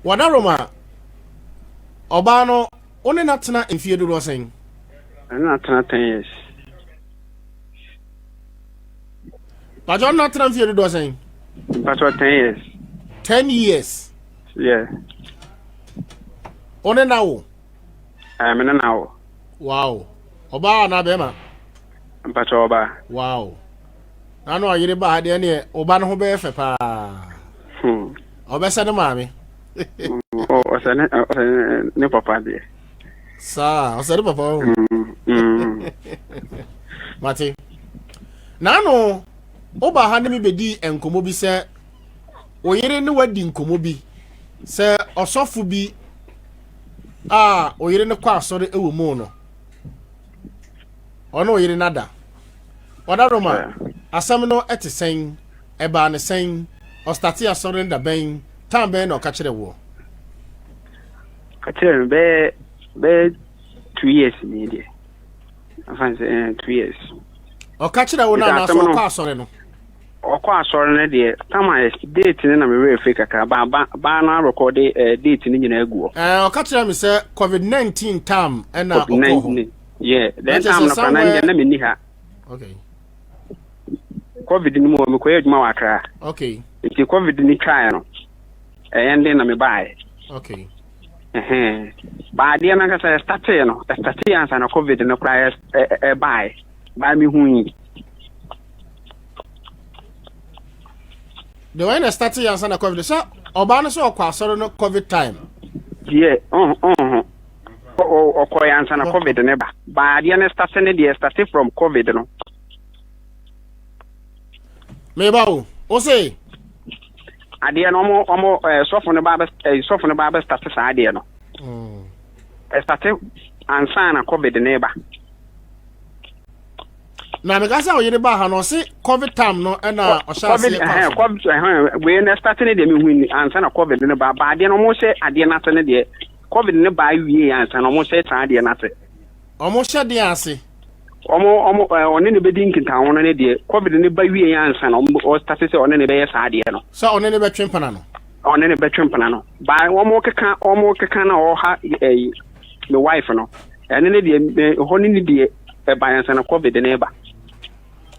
Wadaroma, ɔbaa no, wo ne no atena mfie dodoɔ sɛn? Ɛne no atena 10 years. Mpakyɛ ɔne no atena mfie dodoɔ sɛn? Mpakyɛ 10 years. 10 years? Yeah. Wo ne no awo? Ɛɛ, me ne no awo. Wow. Ɔbaa anaa bɛrima? Mpakyɛ ɔbaa. Wow. Na ano ɔyere baa deɛ neɛ ɔba no ho bɛyɛ fɛ paa. Ɔbɛsɛ ne maame. Ɔsɛ ne ɔsɛ ne papa deɛ. Saa ɔsɛ ne papa o. Mate. Na ano ɔba ha ne mi bɛdi nkɔmmɔ bi sɛ oyere ne wadi nkɔmmɔ bi sɛ ɔsɔfo bi a oyere no kɔ asɔre wɔ mu no. Ɔne ɔyere no ada. Ɔdaroma, asɛm no te sɛn? Ɛbaa no sɛn? Ɔstartee asɔre no da bɛn? Time bɛn na ɔka kyerɛɛ woɔ? Ɔka kyerɛɛ me bɛyɛ bɛyɛ 2 years ni deɛ. Afa sɛ 2 years. Ɔka kyerɛɛ wo no anaasɛ ɔkɔ asɔre no? Ɔkɔ asɔre no deɛ, tam a date no na me werɛ firi kakra, ba ba baa no arɛkɔde date no nyinaa agu hɔ. Ɛɛ, ɔka kyerɛɛ me sɛ covid 19 tam ɛna ɔkɔɔ hɔ. Yeah, then time no koraa na ndɛ na menni ha. Okay. Covid no mu hɔ mekɔyɛ adwuma wɔ Accra. Okay. Nti covid no twaeɛ no, ɛyɛ nden na mebaeɛ. Okay. Ɛhɛn. Ba adeɛ no ankasa ɛstatee no, ɛstatee ansa na covid no koraa ɛbaeɛ. Baa mehui. The wɔn na ɛstatee ansa na covid sɛ ɔbaa no sɛ ɔkɔ asɔre no covid time. Yeah, ɔho ɔho. Ɔkɔɛ ansa na covid ne ba. Ba adeɛ no starte ne deɛ starte from covid no. Meba o, o se. Adeɛ no ɔmo ɔmo ɛɛ sɔfo no ba bɛ ɛɛ sɔfo no ba bɛ starte saa adeɛ no. Ɛstarte ansa na covid ne ba. Na meka sɛ ɔyere baa ha no ɔse covid time no ɛna ɔhyɛ aseɛ kɔ asɔre. Covid ɛhɛn wei no starte ne deɛ mehu ni ansa na covid no ba. Ba adeɛ no ɔmo hyɛ adeɛ no ase ne deɛ Covid no baa wiee ansa na wɔhyɛ saa adeɛ no ase. Wɔhyɛ deɛ ase? Wɔn, wɔn, ɛɛ, ɔne no bɛdi nkitaho no ne deɛ, Covid no ba wiee ansa na wɔn, wɔstate sɛ ɔne no bɛyɛ saa adeɛ no. Sɛ ɔne no bɛtwe mpena no. Ɔne no bɛtwe mpena no. Ba, wɔn keka, wɔn keka na ɔha ɛyi, me wife no. Ɛne ne deɛ, me, ɛhɔ ne ne deɛ, ɛba ansa na Covid no reba.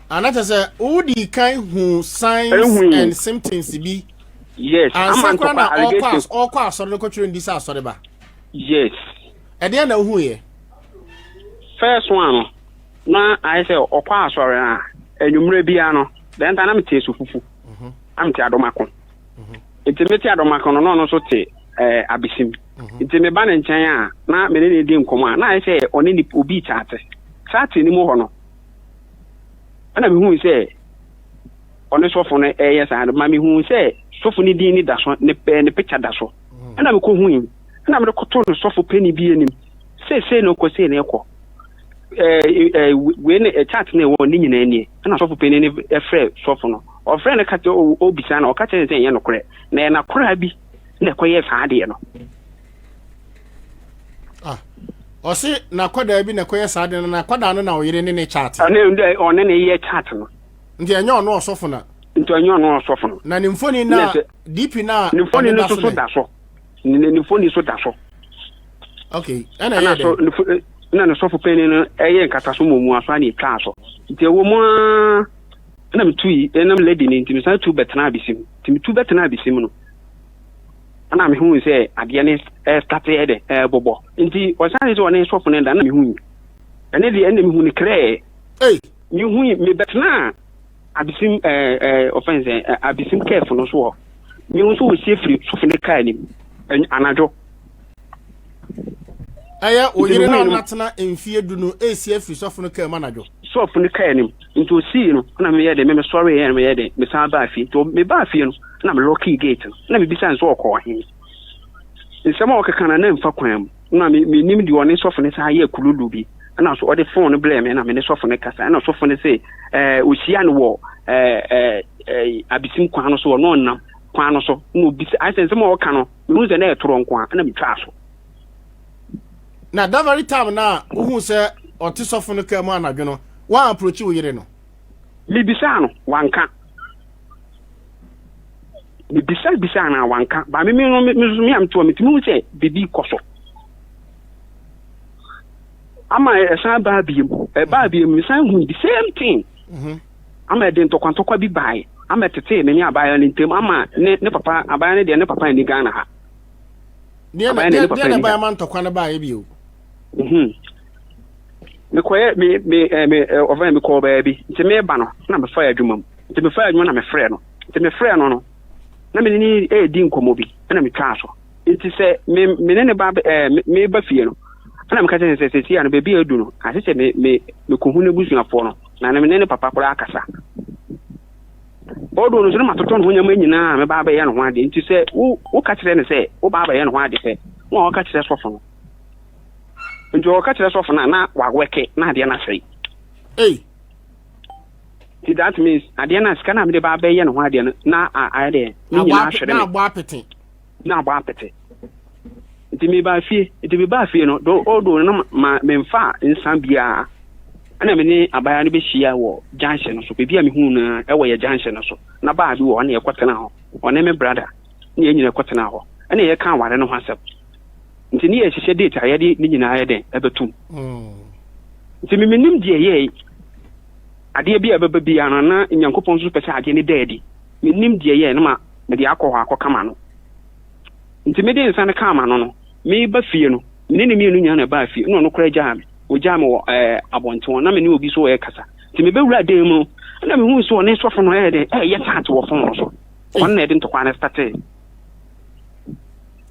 Ana kyerɛ sɛ wodii kan hu signs and symptoms bi. Yes. Ansa koraa na ɔkɔ ɔkɔ asɔre no kɔtwerɛ ndi sɛ asɔre ba. Yes. Ɛdeɛn na wohuiɛ? First one no, na ayɛ sɛ ɔkɔ asɔre a, anwummerɛ biara no, then time na mete Asufufu, na mete Adomako. Nti mete Adomako no, na ɔno nso te eh, Abesim. Nti meba ne nkyɛn a, na me ne no di nkɔmmɔ a, na ayɛ sɛ ɔne ne obi kyaate. Kyaate no mu hɔ no, ɛna mehui sɛ ɔne sɔfo no ɛyɛ saa no ma mehuu sɛ sɔfo no din ne da so ne ne picture da so mm. ɛna mekɔhui ɛna mede kɔtoo no sɔfo panyin bi anim seesei na ɔkɔ sei na ɛkɔ ɛɛ wei ne chat na ɛwɔ ne nyinaa nie ɛna sɔfo panyin no ɛfrɛ sɔfo no ɔfrɛ no ka kyerɛ ɔbisa no ɔka kyerɛ no sɛ ɛnyɛ nokorɛ na ɛyɛ n'akoraa bi na ɛkɔyɛ saa adeɛ no. Ah, ɔse n'akwadaa bi na ɛkɔyɛ saa adeɛ no n'akwadaa no na ɔyere ne ne chat. Ɔne ɔne ne yɛ chat no. Nti ɛnyɛ ɔno ɔsɔfo na. Nti ɛnyɛ ɔno ɔsɔfo no. Na ne mfoni na DP na ne mfoni no soso da so. Ne ne mfoni so da so. Okay, ɛna ɛyɛ dɛ. Ɛna ne sɔfo panyin no ɛyɛ nkataso mɔmu aso ana etwa so. Nti ɛwɔ mu aa ɛna metu yi ɛnam lady no nti mesan tu bɛtena abesim. Nti metu bɛtena abesim no ɛna mehu sɛ adeɛ no ɛstate ɛdɛ ɛbobɔ. Nti ɔsan sɛ ɔne sɔfo no da na mehu yi. Ɛne deɛ ɛna mehu no krɛɛ. Ei! Mehui, mebɛtenaa abesim ɛɛ ɛɛ ɔfɛn sɛ ɛ abesim kɛɛfo no so hɔ. Mehu nso wɔsi afiri sɔfo no kaa anim anadwo. Ɛyɛ oyere na ɔnatena mfie du no esi afiri sɔfo no kaa mu anadwo. Sɔfo no kaa anim nti osii no na meyɛ de me mesɔre yɛ meyɛ de mesan baa fie nti mebaa fie no na me lɔkii gate no na mebisa no sɛ ɔkɔɔ he. Nsɛm a ɔkeka no na mfa kwan mu. Na me mennim deɛ ɔne sɔfo no san yɛɛ kululu bi. Ɛna so ɔde fon no brɛɛ me na me ne sɔfo no kasa. Ɛna sɔfo no se ɛɛ ohyia no wɔ ɛɛ ɛɛ ɛɛ abesim kwan no so ɔno ɔnam kwan no so. Na obisa ayɛ sɛ nsɛm a ɔka no mehu sɛ na ɛyɛ torɔ nko a ɛna metwaa so. Na that very time na wohu sɛ ɔte sɔfo no kaa mu anadwo no, woan approach wo yere no? Mebisaa no, wanka. Mebisa bisaa no a wanka, but me me no me nso me a mete hɔ metumi hu sɛ biribi kɔ so. Ama ɛsan baa biem, ɛbaa biem mesan hu the same thing. Mhm. Ama ɛde ntɔkwantɔkwa bi bae, ama ɛtetee me ne abaayewa no ntam, ama ne ne papa abaayewa no deɛ ne papa nni Ghana ha. Deɛ na deɛ na ɛbae ama ntɔkwa no baeɛ bio. Mhm. Mekɔyɛ me me eh, me eh, ɔfɛn mekɔɔ baabi nti meba no na mefa adwuma mu nti mefa adwuma na mefrɛ no nti mefrɛ no no na me ne no redi nkɔmmɔ bi ɛna metwaa so nti sɛ me me ne ne ba ɛɛ meba fie no ɛna meka kyerɛ no sɛ sɛsi a no baabi a adu no ase sɛ me me mekɔhu n'abusuafoɔ no na ne ne ne papa koraa akasa ɔdo no so no matotɔ ne ho nneɛma nyinaa a meba abɛyɛ ne ho adeɛ nti sɛ wo woka kyerɛ no sɛ woba abɛyɛ ne ho ade pɛ na ɔka kyerɛ sɔfo no nti ɔka kyerɛ sɔfo no a na wawɛke na adeɛ no asɛe. Ei. Nti that means adeɛ no a sika no a mede ba abɛyɛ ne ho adeɛ no na ayɛ dɛ ne nyinaa ahwere me. Na abɔ apete. Na abɔ apete. Nti mebaa fie nti mebaa fie no do although no ma memfa nsa biara ɛna me ne abaayewa no bɛhyia wɔ junction no so baabi a mehuu no ɛwɔ yɛ junction no so na baa bi wɔ hɔ na yɛkɔtena hɔ ɔne me brother ne yɛn nyinaa kɔtena hɔ ɛna yɛka aware no ho asɛm nti ne yɛhyehyɛ date a yɛde ne nyinaa yɛ dɛn ɛbɛtum mm. nti me menim deɛ yɛe adeɛ bi a ɛbɛba biara no na Nyankopɔn nso pɛ sɛ adeɛ no da adi. Mennim deɛ ɛyɛɛ no ma mede akɔ hɔ akɔka m'ano. Nti mede nsa no kaa m'ano no, mereba fie no, me ne ne mmienu nyinaa na ɛbaa fie, ɛna ɔno koraa gyaa me. Ɔgyaa me wɔ ɛɛ abɔnten hɔ, na me ne obi nso rekasa. Nti mebɛwura dan mu no, ɛna mehuu sɛ ɔne sɔfo no ɛyɛ dɛn, ɛreyɛ chat wɔ fon no so. Ɔno na ɛde ntɔkwa no startee.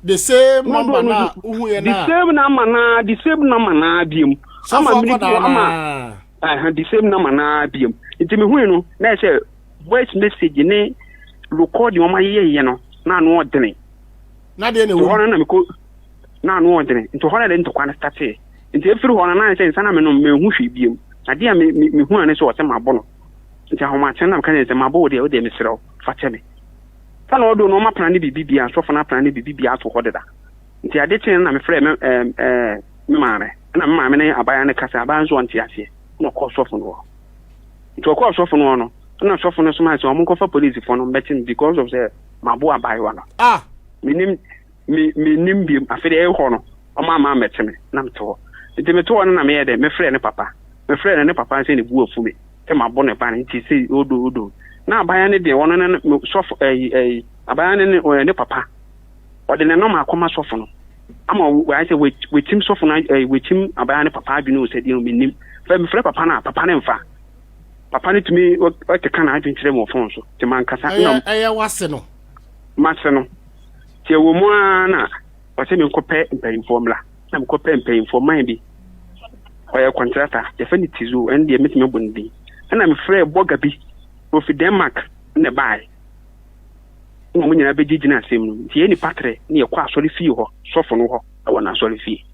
The same number na wohu yɛ na. The same number na, the same number na biom. Sɔfo akɔdaa na. Aha, the same number no ara biom. Nti mehui no, na ayɛ sɛ voice message ne recording wɔn ayeyɛyɛ no, na ano ɔdene. Na deɛ na ɛwɔ hɔ no na mekɔ, na ano ɔdene. Nti hɔ na de ntɔkwa no startee. Nti efiri hɔ no, na ayɛ sɛ nsa na menom, menhu hwee biom. Adeɛ a me, me, mehu a ne sɛ ɔsɛ mabɔ no. Nti ahomakye no na meka kyerɛ no sɛ, mabɔ wo deɛ, wo deɛ mesrɛ wo, fa kyɛ me. Sɛ na ɔdo no, ɔma plan ne biribi biara, sɔfo no aplan ne biribi biara ato hɔ deda. Nti ade kyee no na mefrɛɛ me, ɛɛ, ɛɛ, me maame. Ɛna me maame ne abaayewa no kasa, abaayewa nso ɔnte aseɛ. Ɛna ɔkɔɔ sɔfo no hɔ. Nti ɔkɔɔ sɔfo no hɔ no, ɛna sɔfo no somaa sɛ wɔn nkɔfa polisifoɔ no mbɛkye me because of sɛ mabo abaayewa no. Ah! Menim, me, menim biom. Afei deɛ ɛhɔ no, wɔn amma ammɛkye me, na mete hɔ. Nti mete hɔ no na meyɛ dɛ, mefrɛɛ ne papa. Mefrɛɛ no, ne papa sɛ ne bo afu me sɛ mabo ne ba no, nti sei, odo, odo. Na abaayewa no deɛ, ɔno ne, ne, sɔfo, ɛyi, ɛyi, abaayewa no ne, ne papa. Ɔde ne nɔma akɔma sɔfo no ama wayɛ sɛ wakyim sɔfo no ɛɛ wakyim abaayewa no papa adwene o sɛ deɛ menim. Fɛ mefrɛ papa no a papa no mfa. Papa no tumi ɔkeka n'adwene kyerɛ me wɔ fon so nti mankasa. Ɛyɛ ɛyɛ wase no. Mase no. Nti ɛwɔ mu ara na ɔsɛ menkɔpɛ mpanyinfoɔ mmra na mekɔpɛ mpanyinfoɔ man bi ɔyɛ kɔntrata yɛfɛ no Tizo ɛno deɛ mɛtumi abɔ ne din ɛna mefrɛ bɔga bi ofi Denmark na ɛbaeɛ. na wɔn nyinaa bɛgyegyina asɛm no mu. Nti yɛn nnipa trɛ na yɛkɔ asɔre fie hɔ, sɔfo no hɔ wɔ n'asɔre fie,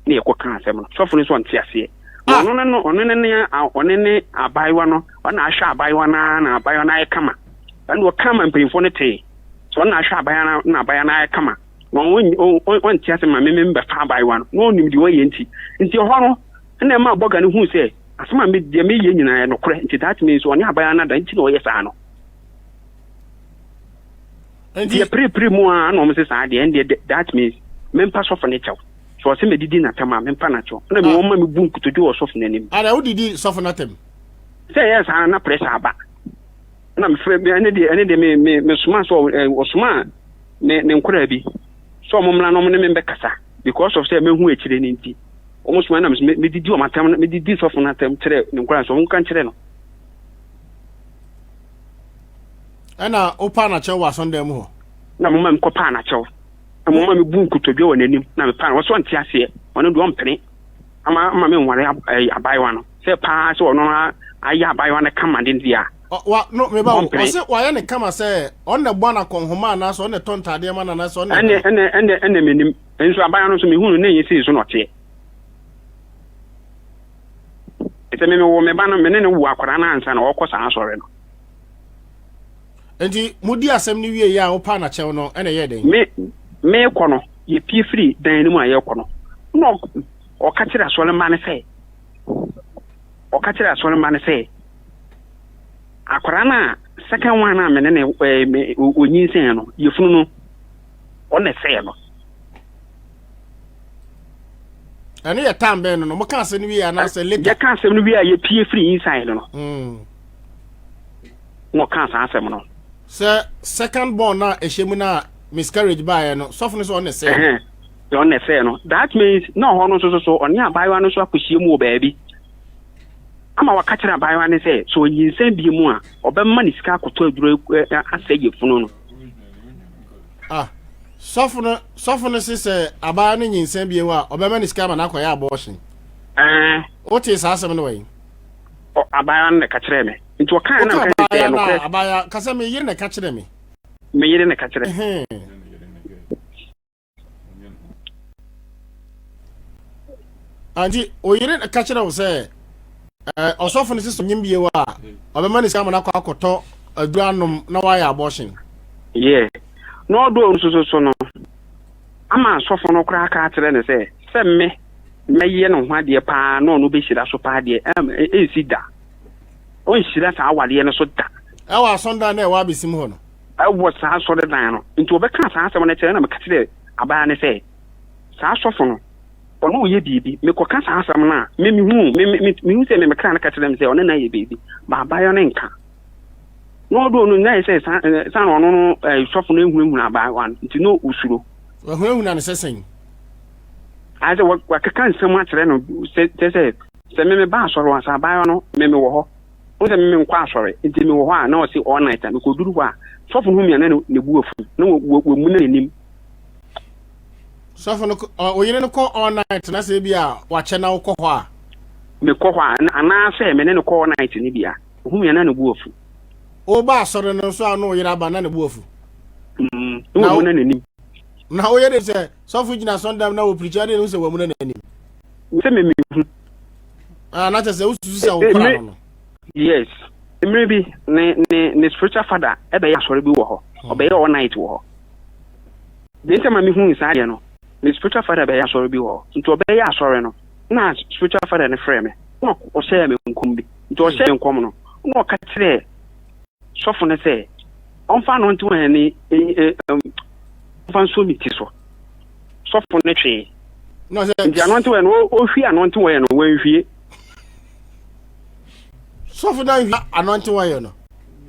na yɛkɔ ka asɛm no. Sɔfo no nso ɔnte aseɛ. Na ɔno ne no, ɔno ne ne, ɔne ne abaayewa no, ɔna ahwɛ abaayewa no ara na abaayewa no ayɛ kama. Ɛna ɔka ma mpanyinfoɔ no tee. Sɛ ɔna ahwɛ abaayewa no na abaayewa no ayɛ kama. Na ɔnte ase ma meme mbɛfa abaayewa no. Na ɔnim deɛ ɔyɛ nti. Nti ɛhɔ no, ɛna ɛma bɔga no huu sɛ asɛm a deɛ meyɛ nyinaa yɛ nokorɛ. Nti that means ɔne abaayewa no ada nti na ɔyɛ saa no. Nti yɛpirepire mu a na wɔn sɛ saa deɛ ɛndeɛ that means mempa sɔfo no kyɛw. So ɔsɛ medidi n'atɛm a mempa n'akyɛw. Ɛna mi wɔn ma me bu nkotodwe wɔ sɔfo n'anim. Ada wodidi sɔfo n'atɛm? Sɛ ɛyɛ saa na pressure aba. Ɛna mefrɛ ɛne deɛ ɛne deɛ me me me soma sɛ ɔsoma ne ne nkoraa bi sɛ wɔn mmra na wɔn ne me mbɛkasa because of sɛ mehu akyire ne nti wɔn soma ɛna medidi wɔn atɛm medidi sɔfo n'atɛm kyerɛ ne nkoraa sɛ wɔn nka nkyerɛ no. Ɛna wopaa n'akyɛw wɔ asɔndan mu hɔ. Na moma me kɔpaa n'akyɛw. Na moma me bu nkotodwe wɔ n'anim. Na mepaa no. Ɔsɛ ɔnte aseɛ. Ɔno deɛ ɔmpene ama ama me nware abaayewa no. Sɛ paa sɛ ɔno ayɛ abaayewa no kama de deɛ a. Wa no meba wo. Ɔsɛ wayɛ ne kama sɛ ɔno na ɛbɔ no akɔnhoma anaasɛ ɔno na ɛtɔ ntaadeɛ ma no anaasɛ ɔno na. Ɛnɛ ɛnɛ ɛnɛ ɛnɛ menim. Nso abaayewa no nso mehu no na ɛnyɛ sei so na ɔteɛ. Sɛ me mewoo me ba no, me ne no woo akwadaa no ansa na ɔrekɔ saa asɔre no. Nti modi asɛm no wie yɛ a wopaa n'akyɛw no ɛna ɛyɛɛ dɛn? Me meekɔ no, yɛpie firi dan no mu a yɛrekɔ no, na ɔka kyerɛ asɔre mma no sɛ, ɔka kyerɛ asɔre mma no sɛ, akwadaa no a Second one a me ne ne ɛɛ me onyinsɛn no, yɛfunu no, ɔna ɛsɛɛ no. Ɛno yɛ time bɛn no no? Mo ka asɛm no wie anaasɛ later? Yɛka asɛm no wie a yɛpie firi inside no. Na ɔka saa asɛm no. Sɛ second born na ɛhyɛ mu na miscarriage baeɛ no, sɔfo no sɛ ɔna ɛsɛɛ no. Ɔna ɛsɛɛ no. That means na ɔhɔ no nso so so ɔne abaayewa no nso akɔhyia mu wɔ baabi. Ama waka kyerɛ abaayewa no sɛ sɛ ɔnyinsɛn bi mu a ɔbɛma ne sika akɔtɔ aduro asɛ yɛfunu no. Ah, sɔfo no sɔfo no se sɛ abaayewa no nyinsɛn bio a ɔbɛma ne sika ama no akɔyɛ abortion. Ɛɛ. Wotee saa asɛm no wɔ yi? Abaayewa no na ɛka kyerɛɛ me. Nti ɔkaa na ɔka sɛ nokorɛ. Abaayewa ka sɛ me yere na ɛka kyerɛ me. Me yere na ɛka kyerɛ. Anti oyere ka kyerɛ wo sɛ ɔsɔfo no sɛ ɔnyem bio a ɔbɛma ne sika ama no akɔ akɔtɔ aduru anom na wayɛ abortion. Yeah. Na ɔdɔ nso so so no ama asɔfo no koraa ka akyerɛ no sɛ sɛ me mɛyɛ no ho adeɛ paa na ɔno bɛhyira so paa deɛ ɛnsi da. Ɔnhyira saa awadeɛ no so da. Ɛwɔ asɔndan na ɛwɔ abesim hɔ no. Wɔ saa asɔredan no. Nti wɔbɛkaa saa asɛm no kyerɛ na meka kyerɛɛ abaa no sɛ, Saa sɔfo no, ɔne wo yɛ biribi. Mekɔka saa asɛm no a, me mehuu, me, me, mehu sɛ me me kra no ka kyerɛɛ me sɛ ɔne no ayɛ biribi. Ba abaayewa no nka. Na ɔdɔɔ no, na ayɛ sɛ saa, saa na ɔno no, eh, sɔfo no ahunahuna abaayewa no, nti na osuro. Wahunahuna no sɛ sɛn? Ayɛ sɛ wakeka nsɛm akyerɛ no, sɛ, kyerɛ sɛ, sɛ me meba asɔre hɔ a, sɛ abaayewa no, me mewɔ hɔ. Wohu sɛ me menkɔ asɔre, nti mewɔ hɔ a na ɔse all night a mekɔduru hɔ a sɔfo no hu me a na ne bo afu na wamuna n'anim. Sɔfo no oyere no kɔ all night na sɛ ebi a wakyɛ na wokɔ hɔ a. Mekɔ hɔ a anaasɛ me ne no kɔ all night no bi a ohu me a na ne bo afu. Woba asɔre no nso a na oyere aba na ne bo afu. Mm, na wamuna n'anim. Na woyɛ de sɛ sɔfo gyina asɔndam na wɔpirikyi adeɛ no hu sɛ wamuna n'anim. Sɛ me mehu. Ah, na kyerɛ sɛ wosusu sɛ wokora no no. Yes. Mmerɛ bi, ne, ne, ne spiritual father ɛbɛyɛ asɔre bi wɔ hɔ. Ɔbɛyɛ all night wɔ hɔ. Deɛ nti ma mehuu saa deɛ no, ne spiritual father bɛyɛ asɔre bi wɔ hɔ. Nti ɔbɛyɛ asɔre no, na spiritual father no frɛ me. Na ɔhyɛɛ me nkɔm bi. Nti ɔhyɛɛ me nkɔm no, na ɔka kyerɛɛ sɔfo no sɛ, ɔmfa anointing oil no ɔmfa nsuo me ti so. Sɔfo no twee. Nti anointing oil no, ɔhwie anointing oil no, wanhwie. Sɔfo no anhwie anointing oil no.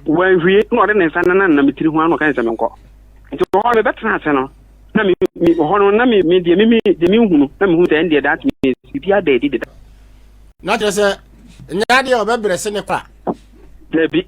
Wanhwie, na ɔde ne nsa nana me tiri ho ano ɔka sɛ menkɔ. Nti hɔ no mebɛtena ase no, na me me hɔ no na me me deɛ me me deɛ mehu no, na mehu sɛ ɛndeɛ that means biribi ada adi deda. Na kyerɛ sɛ nyɛ adeɛ a ɔbɛbrɛ se ne kora. Dabi.